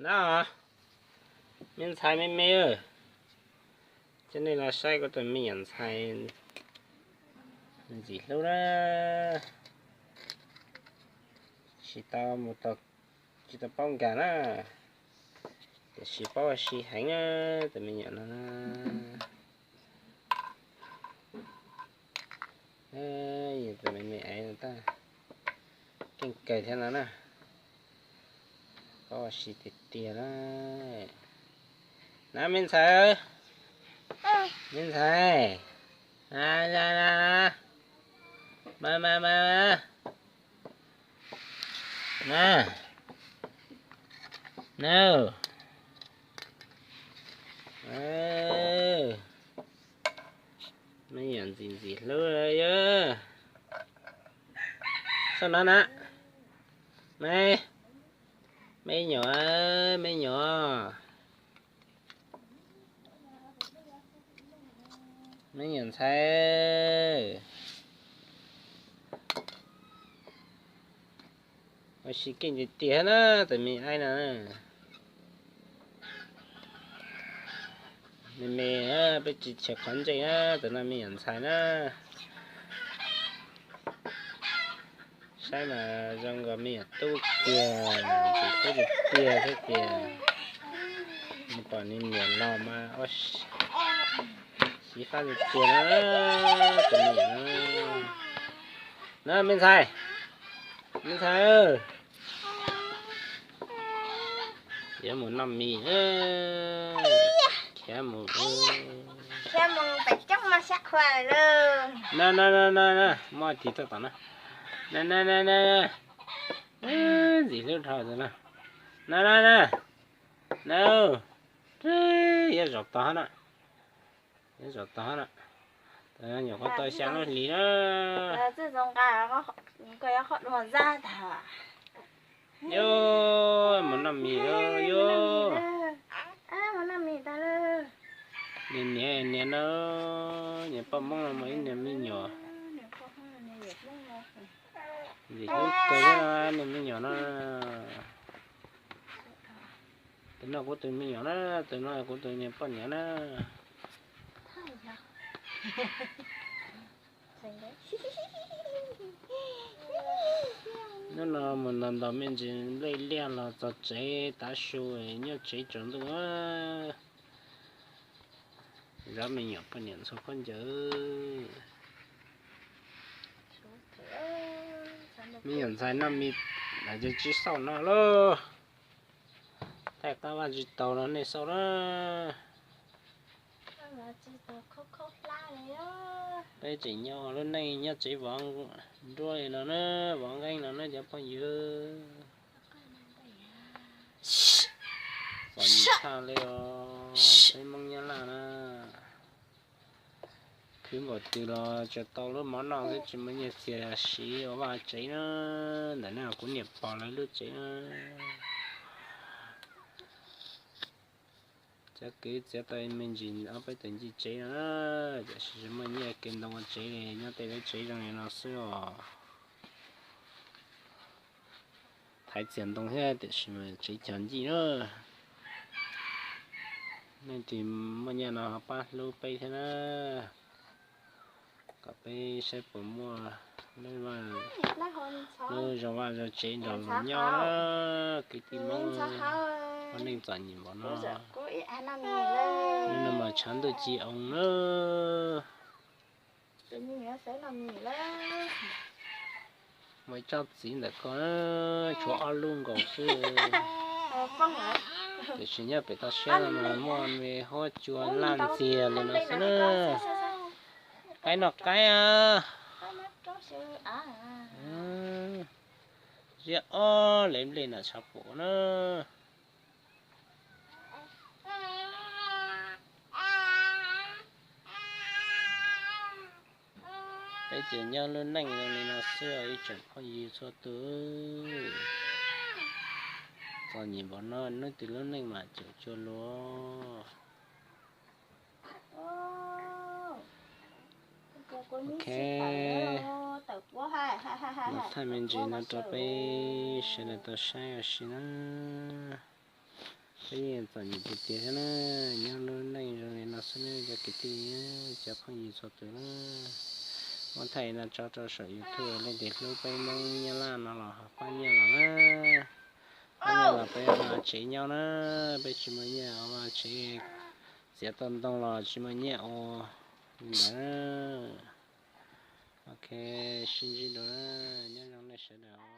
Na, me ntxhais me me, coj nej los saib kuv tus me nyuam ntxhais ntxim hlub na. Tsis tau mus, tsis tau paub nkag na, tiam sis paub ua si heev na, tus me nyuam no na. Tus me me aiv no tab keej kawg thiab no na. Paub ua si tiag tiag na. Na me ntxhais, me ntxhais, ma ma ma, na, na, me nyuam ntxim ntxim hlub yog. Xauj no na, me, me nyuam, me nyuam, me nyuam ntxhais. Ua si keej tiag tiag na, tus me aiv no. Me me, peb tsis cheem qhov ntsej na, tus no me nyuam ntxhais na. Saib mas zoo nkaus me nyuam tub tiag, tus tub tiag thiab tiag. Nws pom nws niam los mas ua xyiv fab tiag tiag na, tus me nyuam. Na me ntxhais, me ntxhais, yuav mus noj mis, khiav mus, khiav mus pem coob mas sab qhua lawm. Na na na na, muab tis tuaj tom no. Na na na na, ntxim hlub dhau tus no. Na na na, na, yuav zaum tod na. Yuav zaum tod na. Nyuam qhuav tau xya lub hlis na. Yuav mus noj mis, yuav. Niam niam niam no, niam poj Hmoob no mas ib niag me nyuam ntxim hlub kawg thiab niag me nyuam no. Tus no kuv tus me nyuam na, tus no kuv tus niag poj niam na. Hnub no mus ntaus ntaus me ntsis nplej liaj los txog tsev tav su, nyob tsev tsaus ntuj. Zov me nyuam poj niam ntxhua khaub ncaws. Me nyuam ntxhais noj mis lawm ces tsis xauj no lauj. Thaij qab vaj tsis taus los nej xauj na. Peb tseem nyob lub neej nyob tsev vov nruab li no na, vov nqeeb no na cov phooj ywg. Txom nyem tshaj li os, peb Hmoob Nyab Laj na. Khwv npaum twg los tsuas tau lub mov noj xwb, tsis muaj nyiaj txiag siv ua vaj tsev na. Ntawm no kuv niam pog lawv lub tsev na. Cov kwv txiav tau me ntsis ob peb tawm ncej tsev no, tiam sis tsis muaj nyiaj kev ntoo ua tsev li, nyob tej lub tsev zoo li no xwb os. Thaiv txiag ntoo thiab tiam sis mas tsev cog ncej na. Leej twg muaj nyiaj no ho pab hlub peb thiab na, kom peb saib puas muaj lub zoo vaj zoo tsev nrog luag nyob na. Kwv tij Hmoob, ua neej txom nyem npaum no, hnub no mas tshav ntuj ci oo na. Muaj ib tsob txiv ntawm ko, tshuav ob lub nkaus xwb. Tiam sis nyob pem toj siab no mas muaj me huab cua laj ntxiag li no xwb na. Qaib noj qaib. Ziab ob lev nplej nram tshav puam na. Peb ces nyob lub neej zoo li no xwb os ib tsoom phooj ywg txhua tus. Txom nyem npaum no, hnub twg lub neej mam tseem tsuas luag. Ok, los thaij me ntsis no rau peb sawv daws tau saib ua si na. Peb yeej txom nyem tiag tiag thiab na, nyob lub neej zoo li no xwb na cov kwv tij, cov phooj ywg txhua tus na. Muab thaij no tso rau saum YouTube, leej twg hlub peb Hmoob Nyab Laj no los pab nyiaj los na. Pab nyiaj los peb ua tsev nyob na, peb tsis muaj nyiaj ua tsev, txiav tau ntoo los tsis muaj nyiaj ua li ntawd. Ok, sib ntsib dua, nyob zoo nej sawv daws.